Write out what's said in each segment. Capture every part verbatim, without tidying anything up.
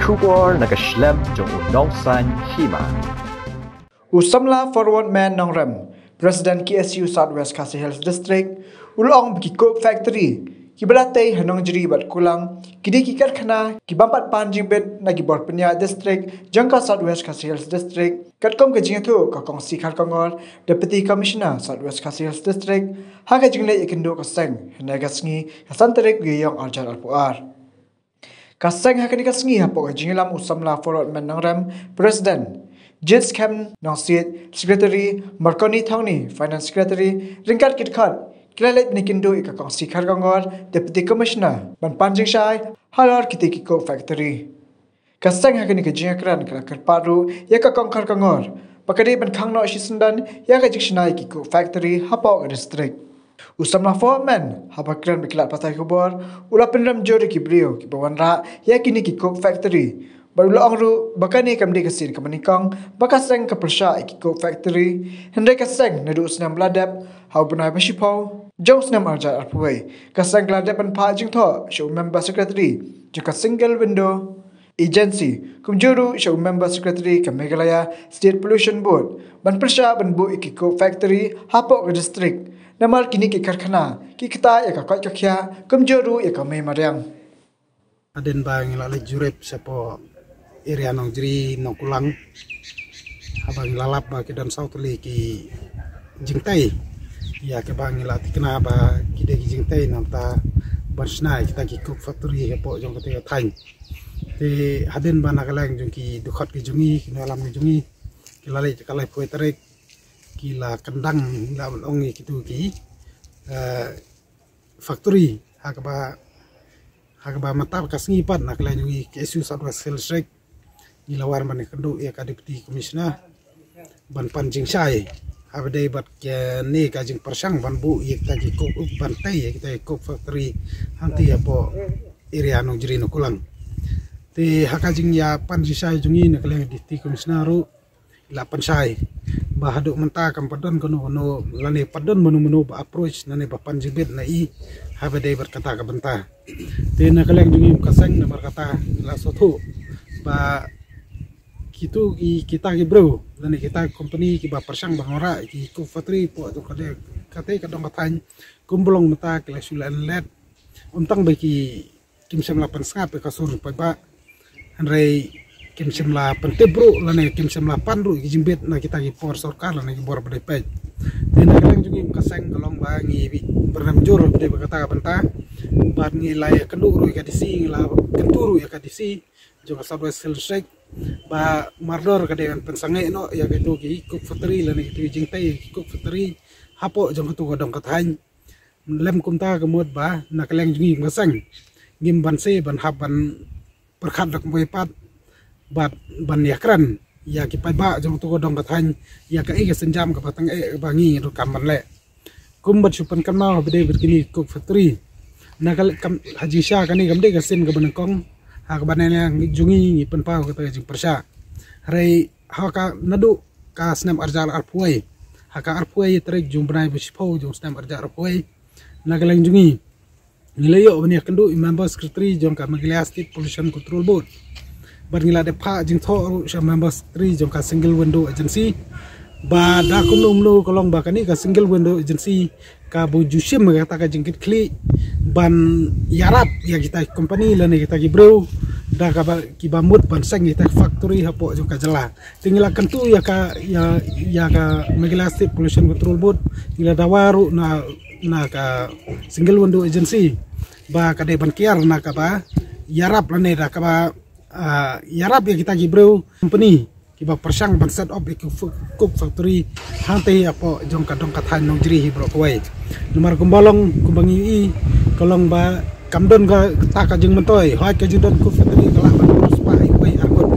Khubor na ka shlem jong u nongsan hima. U samla Forward Man Nongrem, President K S U South West Khasi Hills District, u la ong ba ki coke factory kiba la tei ha Nongjri bad Kulang ki dei ki karkhana ki bym pat pan jingbit na ki bor pynïaid district jong ka South West Khasi Hills District, katkum ka jingïathuh ka Kong Sikhar Kongor, Deputy Commissioner South West Khasi Hills District, ha ka jingleit ïakynduh ka seng hynne ka sngi, ka san tarik u Ïaïong arhajar arphew ar. Ka seng ha kane ka sngi hapoh ka jingïalam u samla Forward Man Nongrem, President, Jit Skhem Nongsiej, Secretary, Marconi Thongni, Finance Secretary, ryngkat ki dkhot, ki la leit ban ïakynduh ïa ka Kong Sikhar Kongor, Deputy Commissioner, ban pan jingshai halor kitei ki coke factory. Ka seng ha kane ka jingïakren ka la kyrpad ruh ïa ka Kong Sikhar Kongor ba ka dei ban khang noh shisyndon ïa ka jingshna ïa ki coke factory hapoh ka district. U samla Forward Man, haba kren bad ki lad pathai khubor, u la pynrem jur ïa ki briew kiba wanrah ïa kine ki coke factory, bad u la ong ruh ba kane kam dei ka sien kaba nyngkong ba ka seng ka pyrshah ïa ki coke factory, hynrei ka seng naduh u snem ba la dep, ha u bnai ba shiphew jong u snem arhajar arphew wei, ka seng ka la dep ban phah jingthoh sha u member secretary jong ka Single Window Agency, kumjuh ruh sha u member secretary ka Meghalaya State Pollution Board, ban pyrshah ban buh ïa ki coke factory hapoh ka district, namar kine ki karkhana ki ktah ïa ka koit ka khiah, kumjuh ruh ïa ka mei mariang. Hadien ba ngi la leit jurip shapoh area Nongjri, Nongkulang, haba ngi la lap ba ki don saw tylli ki jingtei, ïa kiba ngi la thikna ba ki dei ki jingtei namar ban shna ïa kita ki coke factory hapoh jong kata ka thaiñ. Te hadien ba na ka liang jong ki dkhot ki jong ngi, ki nongïalam ki jong ngi, ki la leit ka laiphew tarik, ki la kyndang, la ban ong ïa kitu ki, eh, factory, ha kaba, ha kaba mynta ka sngi pat na ka liang jong ngi K S U South West Hills District, ngi la wan ban ïakynduh ïa ka Deputy Commissioner ban pan jingshai haba dei bad kane ka jingpyrshang ban buh ïa kita ki coke, ban tei ïa kita ki coke factory hangtei hapoh area Nongjri Nongkulang. Te ha ka jingïapan jingshai jong ngi na ka liang Deputy Commissioner ruh la pynshai ba haduh mynta kam pat don kano kano lane pat don mano mano ba approach lane ba pan jingbit na i haba dei bad kata ka bynta. Te na ka liang jong ngi kum ka seng namar kata la sngewthuh ba kitu ki, kita ki briew lane kita ki company kiba pyrshang ban wanrah ki coke factory hapoh jong kata, kata ka dong ka thaiñ, kum ba long mynta ki la shu leh leh, ym tang ba ki, kim shym la pynsngap ïa ka sur paidbah, hynrei kim shym la pyntip ruh lane kim shym la pan ruh ïa ki jingbit na kita ki por sorkar lane ki bor ba dei peit. Te na ka liang jong ngi kum ka seng ka long ba ngi byrngem jur ba dei ba kata ka bynta, bad ngi la ïakynduh ruh ïa ka D C, ngi la kyntu ruh ïa ka D C jong ka South West Hills District ba mardor ka dei ban pynsangeh noh ïa kitu ki coke factory lane kitu ki jingtei ki coke factory hapoh jong katu ka dong ka thaiñ. Lem kumta ka mut ba na ka liang jong ngi kum ka seng ngim banse ban hap ban pyrkhat da kumwei pat bad ban ïakren ïa ki paidbah jong katu ka dong ka thaiñ ïa kaei ka sienjam kaba tang eh kaba ngi ruh kam ban leh. Kum ban shu pynkynmaw haba dei bad kine coke factory, na ka liang kam, ha jingshisha kane kam dei ka sien kaba nyngkong ha kaba na ka liang jong ngi ngi pynpaw kata ka jingpyrshah. Hynrei ha ka naduh ka snem arhajar arphew wei, ha ka arphew wei tarik jong u bnai ba shiphew jong u snem arhajar arphew wei, na ka liang jong ngi, ngi la ïoh ban ïakynduh ïa u member secretary jong ka Meghalaya State Pollution Control Board. Bad ngi la dep phah jingthoh ruh sha member secretary jong ka Single Window Agency ba da kumno kumno ka long ba kane ka Single Window Agency ka ba ju shim ïa kata ka jingkitkhlieh ban ïarap ïa kita ki company lane kita ki briew da kaba kiba mut ban seng ïa kita ki factory hapoh jong ka jylla. Te ngi la kyntu ïa ka, ïa, ïa ka Meghalaya State Pollution Control Board, ngi la dawa ruh na, na ka Single Window Agency ba ka dei ban kiar na kaba ïarap lane da kaba, ah, ïarap ïa kita ki briew company kiba pyrshang ban set up ïa ki fu-, coke factory hangtei hapoh jong ka dong ka thaiñ Nongjri hi baroh kawei. Namar kumba long, kumba ngi ïohi, ka long ba kam don kata ka jingmyntoi, hooid ka jingdon coke factory ka lah ban pynspah ïa kiwei ar ngut.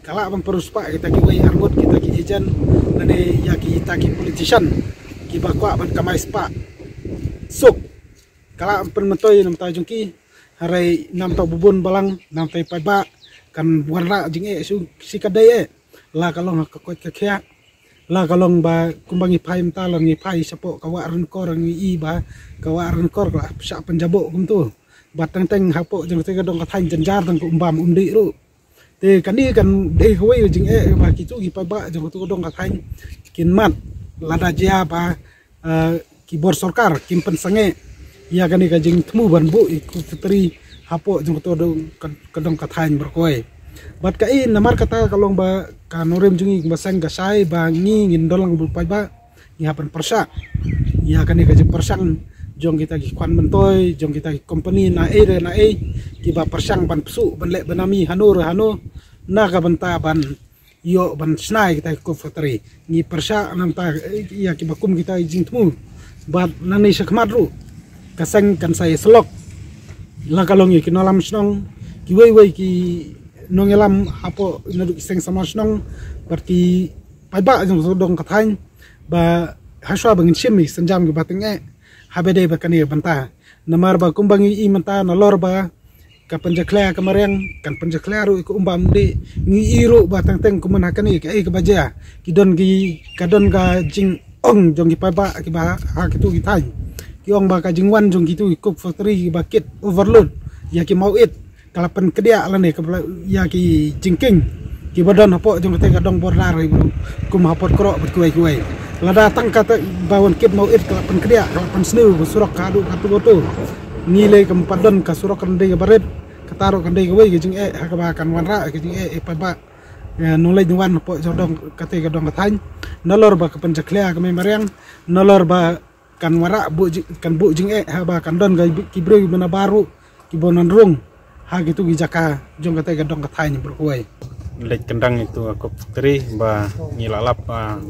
Ka lah ban pynspah ïa kita kiwei ar ngut, kita ki agent lane ïa kita ki politician kiba kwah ban kamai spah suk. Ka lah ban pynmyntoi namar ta jong ki, hynrei namar ta bun balang, namar ta paidbah kan wanrah jingeh shu shi katdei eh. La ka long ha ka koit ka khiah, la ka long ba kumba ngi phai mynta la ngi phai shapoh ka Wah Rynkor, ngi i ba ka Wah Rynkor ka la shah pynjaboh kumtu. Bad teng teng hapoh jong kata ka dong ka thaiñ jynjar tang ka um bam um dih ruh. Te kane kan dei kawei ka jingeh ba kitu ki paidbah jong katu ka dong ka thaiñ kin mad lada jia ba, eh, ki bor sorkar kim pynsangeh ïa kane ka jingthmu ban buh ïa ka factory hapoh jong katu ka dong ka, ka dong ka thaiñ baroh kawei. Bad kaei namar kata ka long ba ka nongrim jong ngi ba seng ka shai ba ngi ngin don lang bad u paidbah. Ngi hap ban pyrshah ïa kane ka jingpyrshang jong kita ki khwan myntoi, jong kita ki kompani na ei re na ei, kiba pyrshang ban pyrshah ban leh bynta hano re hano na ka bynta ban ïoh ban shna ïa kita ki coke factory. Ngi pyrshah namar ïa kiba kum kita ki jingthmu. Bad nangne shakhmat ruh ka seng kan sa ïasyllok la ka long ïa ki nongïalam shnong, kiwei wei ki nongïalam hapoh naduh ki seng samla shnong bad ki paidbah jong ka dong ka thaiñ ba hashwa ba ngin shim ïa ki sienjam kiba tyngeh haba dei ba kane ka bynta. Namar ba kumba ngi i mynta nalor ba ka pynjakhlia ka mariang, kan pynjakhlia ruh ïa ka um bam um dih, ngi i ruh ba teng teng kumne ha kane kaei kaba jia, ki don ki, ka don ka jingong jong ki paidbah kiba ha kitu ki thaiñ. Ki ong ba ka jingwan jong kitu ki coke factory kiba kit overload ïa ki mawit ka la pynkdiah lane ka la ïa ki jingkieng kiba don hapoh jong kata ka dong border ri bru, kum hapoh Kro bad kiwei kiwei. Lada tang kata ba wan kit mawit ka la pynkdiah, ka la pynsniew ka surok ka haduh katu katu. Ngi lei kam pat don ka surok kan dei kaba rit, kata ruh kan dei kawei ka jingeh ha kaba kan wanrah ka jingeh ïa paidbah, eh, nongleit nongwan hapoh jong dong kata ka dong ka thaiñ. Nalor ba ka pynjakhlia ka mei mariang, nalor ba kan wanrah buh ji-, kan buh jingeh haba kan don ka ki briew ba nabar ruh kiba nang rung ha kitu ki jaka jong kata ka dong ka thaiñ baroh kawei. Leit kyndang ïa kitu ka coke factory ba ngi la lap, ah,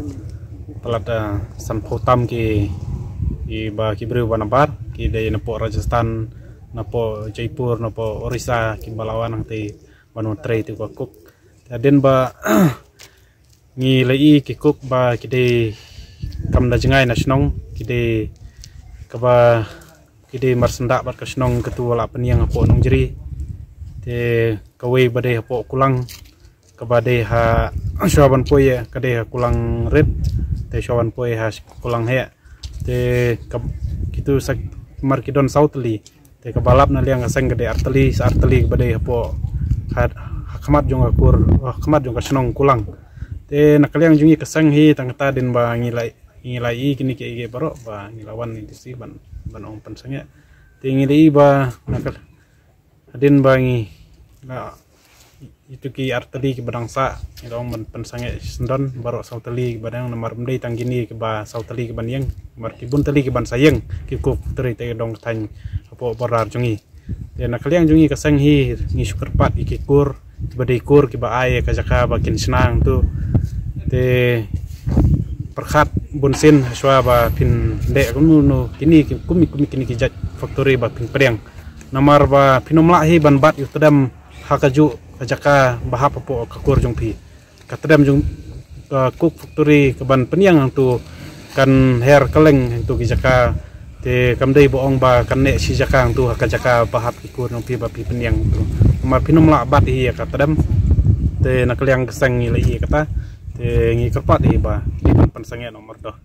palat, ah, sanphew tam ki, ki ba ki briew ba nabar ki dei napoh Rajasthan, napoh Jaipur, napoh Orissa kiba la wan hangtei ban wan trei ïa kitu ka coke. Te hadien ba ngi la i ki coke ba ki dei kam da jngai na shnong, ki dei kaba, ki dei marsyndah bad ka shnong katu ba la pynïeng hapoh Nongjri. Te kawei ba dei hapoh Kulang, kaba dei ha, shuwa ban poi ka dei ha Kulang rit, te shuwa ban poi ha Kulang heh. Te ka, kitu sa mar ki don saw tylli. Te kaba lap na liang ka seng ka dei ar tylli, sa ar tylli kaba dei hapoh ha, ha khmat jong ka kur, ha khmat jong ka shnong Kulang. Te na ka liang jong ngi ka seng hi tang kata hadien ba ngi la, ngi la i kine kiei kiei baroh ba ngi la wan ïa ki D C ban, ban ong pynsangeh. Te ngi la i ba na ka, hadien ba ngi la itu ki ar tylli kiba dang sah, ngi la ong ban pynsangeh shisyndon baroh saw tylli kiba dang, namar ym dei tang kine kiba saw tylli kiban ïeng, namar ki bun tylli kiban sa ïeng ki coke factory te ka dong ka thaiñ hapoh border jong ngi. Te na ka liang jong ngi ka seng hi ngi shu kyrpad ïa ki kur kiba dei kur kiba ai ïa ka jaka ba kin shna hangtu. Te pyrkhat bunsien hashwa ba phin leh kumno kumno kine ki, kum, kum kine ki jait factory ba phin pdiang. Namar ba phin ym lah hi ban bat ïa u tdem ha kajuh ka jaka ba hap hapoh ka kur jong phi. Ka tdem jong ka coke factory kaban pynïeng hangtu kan her kylleng hangtu ki jaka. Te kam dei ba ong ba kan neh shi jaka hangtu ha ka jaka ba hap ki kur jong phi ba phi pynïeng hangtu. Namar phin ym lah bat hi ïa ka tdem. Te na ka liang ka seng ngi la i kata. Te ngi kyrpad hi ba ngi ban pynsangeh noh mardor.